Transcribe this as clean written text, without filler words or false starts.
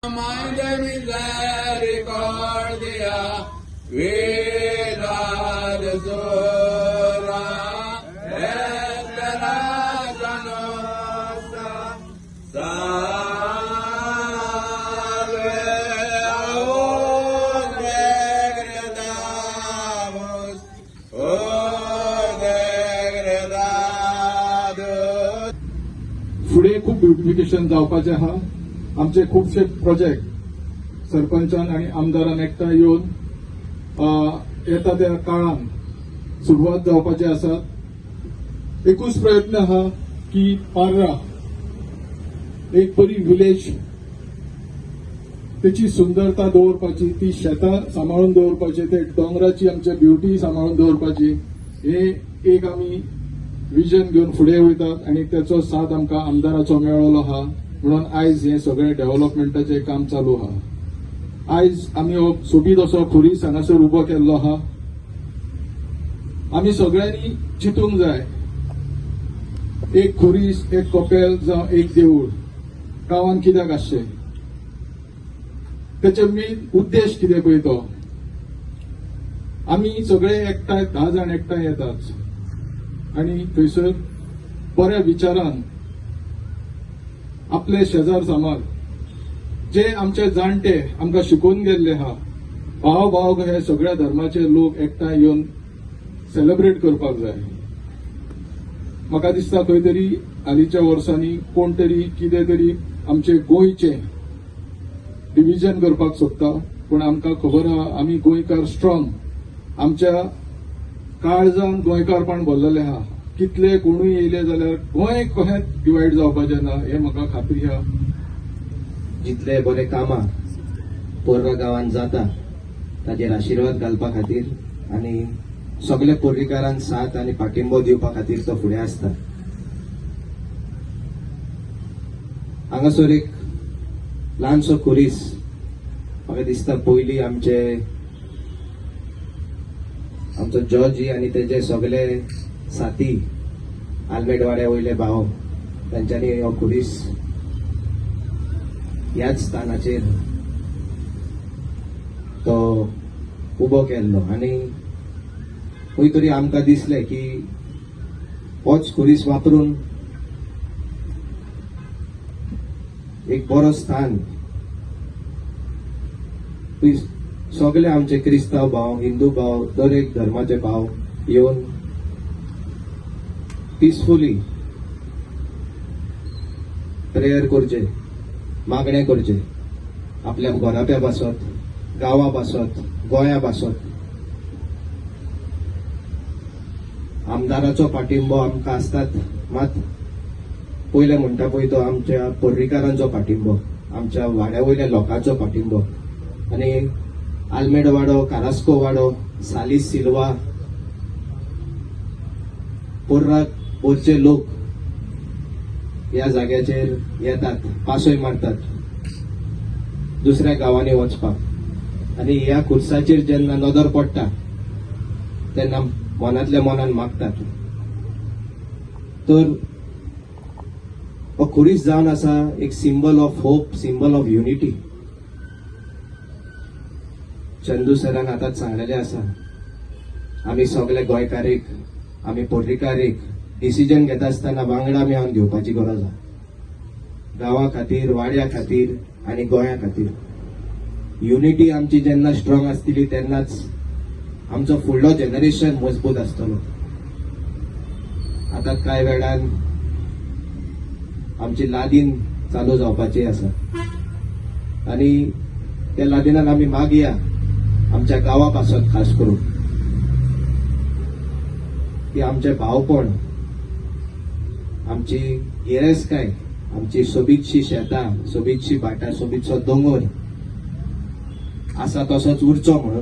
De misericordia, vida dulzura, esperanza nostra, salve, aunque gritamos, oh degradado. फुडें खूब beautification जावपाचें आहा. आमचे खुबशे प्रोजेक्ट सरपंचान आनी आमदारान एकठांय येवन येता त्या काळान सुरवात जावपाची आसात. एकूच प्रयत्न आहा की पार्रा एक बरी विलेज, तेची सुंदरता दवरपाची, ती शेतां सांबाळून दवरपाची, ते दोंगराची आमच्या ब्युटी सांबाळून दवरपाची, हे एक आमी विजन घेवन फुडें वयतात आनी तेचो साथ आमकां आमदाराचो मेळ्ळो आहा, म्हणून आयज हें सगळें डेव्हलपमेंटाचें काम चालू आहा. आयज आमी हो सोबीत असो खुरीस हांगासर उबो केल्लो आहा. आमी सगळ्यांनी चिंतूंक जाय, एक खुरीस, एक कपेल जावं एक देवूळ गांवांत कित्याक आसचें, तेचे मेन उद्देश कितें पळय तो. आमी सगळे एकठांय 10 जाण एकठांय येतात आनी थंयसर बऱ्या विचारान आपले शेजार समाज, जे आमचे जाणटे आमकां शिकोवन गेल्ले आहा, भाव भाव हे सगळ्या धर्माचे लोक एकठांय येवन सेलिब्रेट करपाक जाय. म्हाका दिसता खंय तरी हालींच्या वर्सांनी कोण तरी कितें तरी आमचे गोंयचें डिविजन करपाक सोदता, पूण आमकां खबर आहा आमी गोंयकार स्ट्रॉंग, आमच्या काळजान गोंयकारपण भरलेलें आहा. कितले कोणूय येयले जाल्यार गोंय कशें डिवायड जावपाचें ना हें म्हाका खात्री आहा. जितले बरे कामां पोर्रा गांवांत जाता ताजेर आशिर्वाद घालपा खातीर आनी सगळे पर्रीकारांक साथ आनी पाठिंबो दिवपा खातीर तो फुडें आसता. हांगासर एक ल्हानसो खुरीस म्हाका दिसता पयलीं आमचो जॉर्जी आनी तेजे सगळे साथी आल्मेडवाड्या वयले भाव तांच्यांनी हो खुरीस ह्याच स्थानाचेर तो उबो केल्लो आनी खंय तरी आमकां दिसलें की होच खुरीस वापरून एक बरो स्थान सगळे आमचे क्रिस्तांव भाव, हिंदू भाव, दर एक धर्माचे भाव येवन पिसफुली प्रेयर करचे, मागणें करचें आपल्या घराब्या पासत, गांवा पासत, गोंया पासत. आमदाराचो पाठिंबो आमकां आसतात, मात पयलें म्हणटा पळय तो आमच्या पर्रीकारांचो पाठिंबो, आमच्या वाड्या वयल्या लोकांचो पाठिंबो. आनी आल्मेड वाडो, कारास्को वाडो, सालीस सिल्वा, पोर्रा पोरचे लोक ह्या जाग्याचेर येतात, पासय मारतात दुसऱ्या गांवांनी वचपाक. आनी ह्या खुर्साचेर जेन्ना नदर पडटा तेन्ना मनांतल्या मनान मागतात. तर हो खुरीस जावन आसा एक symbol of hope, symbol of unity. Chandu सरान आतांच सांगलेलें आसा, आमी सगळे गोंयकार एक, आमी पर्रीकार एक, डिसिजन घेता आसतना वांगडा मेळोन घेवपाची गरज आसा, गांवा खातीर, वाड्या खातीर आनी गोंया खातीर. युनिटी आमची जेन्ना स्ट्रॉंग आसतली तेन्नाच आमचो फुडलो जनरेशन मजबूत आसतलो. आतां कांय वेळान आमची लादीन चालू जावपाची आसा आनी त्या लादिनान आमी मागया आमच्या गांवा पासत खास करून की आमचें भावपण, आमची गिरेस्तकाय, आमची सोबीतशी शेतां, सोबीतशी भाटां, सोबीतसो दोंगर आसा तसोच उरचो म्हणून.